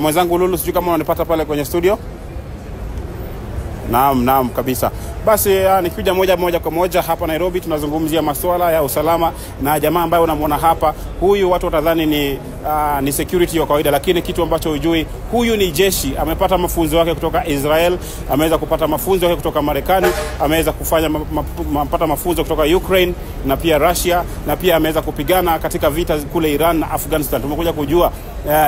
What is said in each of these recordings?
Mwenzangu Lulu, sijui kama unanipata pale kwenye studio. Naam, naam kabisa. Basi nikikuja moja kwa moja hapa Nairobi, tunazungumzia masuala ya usalama na jamaa ambaye unamwona hapa, huyu watu watadhani ni security wa kawaida, lakini kitu ambacho hujui, huyu ni jeshi. Amepata mafunzo yake kutoka Israel, ameweza kupata mafunzo yake kutoka Marekani, ameweza kufanya kupata mafunzo kutoka Ukraine na pia Russia, na pia ameweza kupigana katika vita kule Iran na Afghanistan. Tumekuja kujua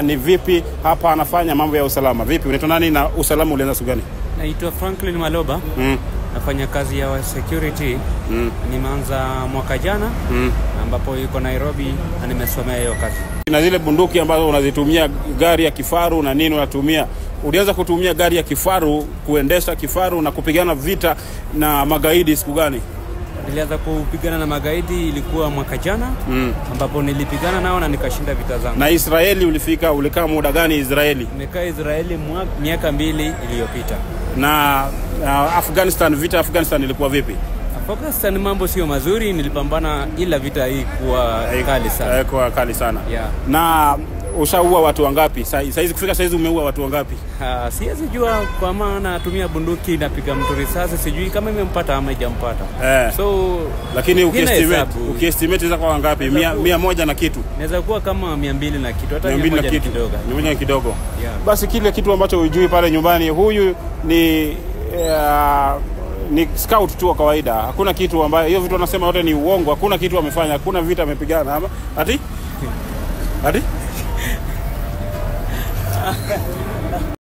ni vipi hapa anafanya mambo ya usalama. Vipi, unaitwa nani na usalama ulianza siku gani? Naitwa Franklin Maloba. Nafanya kazi ya security. Nimeanza mwaka jana ambapo yuko Nairobi na nimesomea hiyo kazi. Na zile bunduki ambazo unazitumia, gari ya kifaru na nini unatumia, ulianza kutumia gari ya kifaru, kuendesha kifaru na kupigana vita na magaidi siku gani? Nilianza kupigana na magaidi ilikuwa mwaka jana ambapo nilipigana nao na nikashinda vita zangu. Na Israeli ulifika, ulikaa muda gani Israeli? Nimekaa Israeli miaka 2 iliyopita. Na Afghanistan, vita Afghanistan ilikuwa vipi? Afghanistan mambo sio mazuri, nilipambana ila vita hii kuwa kali sana. Kwa kali sana. Yeah. Na ushaua watu wangapi? Saizi kufika saizi umeua watu wangapi? Siwezi jua kwa maana natumia bunduki napiga mtu risasi, sijui kama imempata ama haijampata. So lakini ukiestimate za kwa wangapi? 100 na kitu. Inaweza kuwa kama 200 na kitu, hata 100 kidogo. 100 kidogo. Yeah. Basi kile kitu ambacho hujui pale nyumbani, huyu ni scout tu wa kawaida. Hakuna kitu ambayo hiyo vitu wanasema yote ni uongo. Hakuna kitu amefanya, hakuna vita amepigana ama ati? Ati?